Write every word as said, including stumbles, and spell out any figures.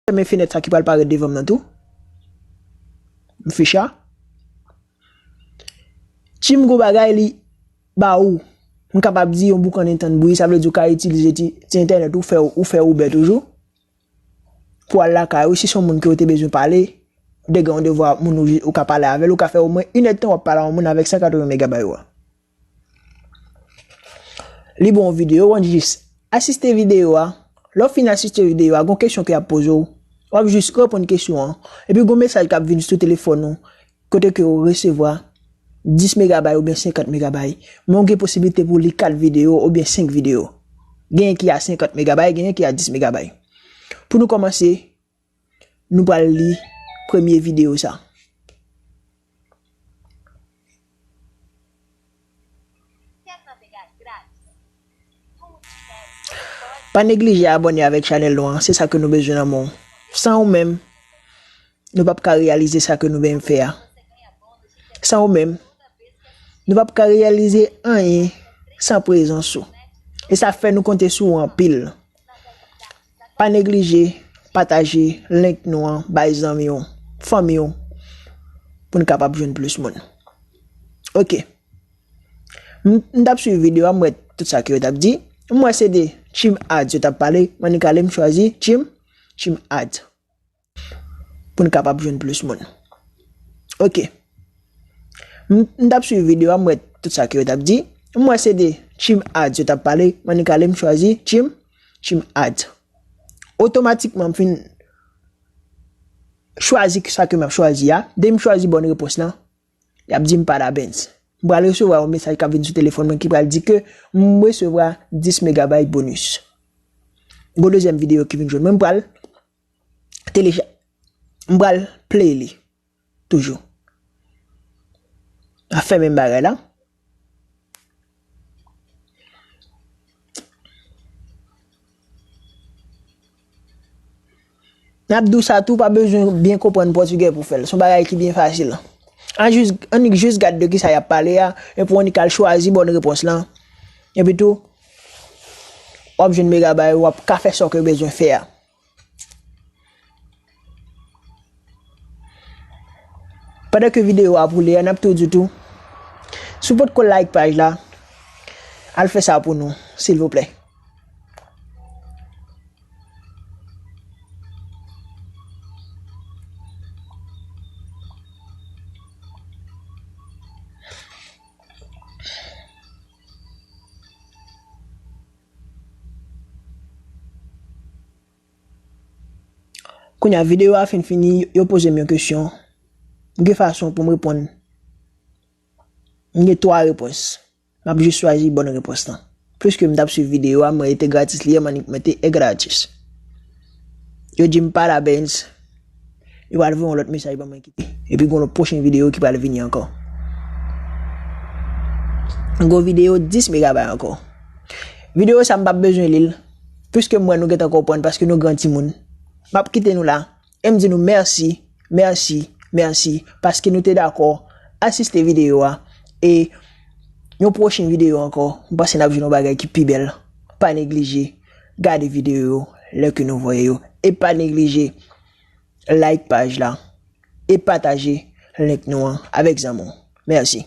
Fèmen fenèt sa ki pral parèt devan m nan tou. M ficha. Tim gon bagay li ba ou. M kapab di yon boukannen tann bri, sa vle di ou ka itilize ti, ti entènèt ou fè, ou fè Uber toujou. Pou al lakay ou, si se yon moun ke ou te bezwen pale, ou te gen yon devwa moun ou, ou ka pale avè l, ou ka fè omwen inèdtan w ap pale a yon moun avèk san katreven megabay ou a. Li ba w yon videyo, w annik jis asiste videyo a. Lè w fin asiste videyo a, gon kesyon ke y ap poze w, w ap jis reponn kesyon an. Epi gon mesaj k ap vin sou telefòn ou, kote ke w resevwa dis megabay oubyen senkant megabay. Men w gen posiblite pou w li kat videyo oubyen senk videyo. Genyen ki a senkant megabay, genyen ki a dis megabay. Pou nou kòmanse, nou pral li premye videyo sa. Pa neglije abòne avèk chanèl nou an, se sa ke nou bezwen nan men w. San ou menm, nou p ap ka reyalize sa ke nou menm fè a. San ou menm, nou p ap ka reyalize anyen san prezans ou. E sa fè nou konte sou ou anpil. Pa neglije pataje link nou an bay zanmi w, fanmi w, pou n kapab jwenn plis moun. Ok. M, m t ap swiv videyo a, m wè tout sa ke yo t ap di. M wè se de Team Ads yo t ap pale. M annik ale m chwazi Team, Team Ads. Pou n kapab jwenn plis moun. Ok. M, m t ap swiv videyo a, m wè tout sa ke yo t ap di. M wè se de Team Ads yo t ap pale. M annik ale m chwazi Team, Team Ads. Otomatikman, m fin chwazi sa ke m ap chwazi a. Depi m chwazi bòn repons lan, y ap di m pa la Benz. M pral resevwa yon mesaj k ap vin sou telefòn mwen ki pral di ke m resevwa dis megabay bonis. Gon dezyèm videyo ki vin jwenn mwen, m pral telecha-, m pral play li toujou. N ap fè menm bagay la. N ap di w sa tou, pa bezwen byen konprann pòtigè pou fè l. Se yon bagay ki byen fasil. Ann jis, annik jis gad de kisa y ap pale a, epi w annik al chwazi bòn repons lan. Epi tou, w ap jwenn megabay, w ap ka fè sa w ke w bezwen fè a. Pandan ke videyo a ap woule a, n ap tou di tou, si w potko like paj la, al fè sa pou nou, silvouplè. Kounye a, videyo a fin fini, yo poze m yon kesyon. M gen fason pou m reponn. M gen twa repons. M ap jis chwazi bòn repons lan. Piske m t ap swiv videyo a, mwen rete gratis li ye, m annik mete e gratis. Yo di m pa la Benz. Yo pral voye yon lòt mesaj ban mwen kite. Epi gon lòt pwochen videyo ki pral vini ankò. Gon videyo dis megabay ankò. Videyo sa m p ap bezwen li l. Piske m wè nou gentan konprann paske nou gran timoun. M ap kite nou la. E m di nou mèsi, mèsi, mèsi, paske nou te dakò asiste videyo a. E yon pwochen videyo ankò, m panse n ap jwenn yon bagay ki pi bèl. Pa neglije gade videyo yo lè ke nou voye yo. E pa neglije like paj la. E pataje link nou an avèk zanmi w. Mèsi.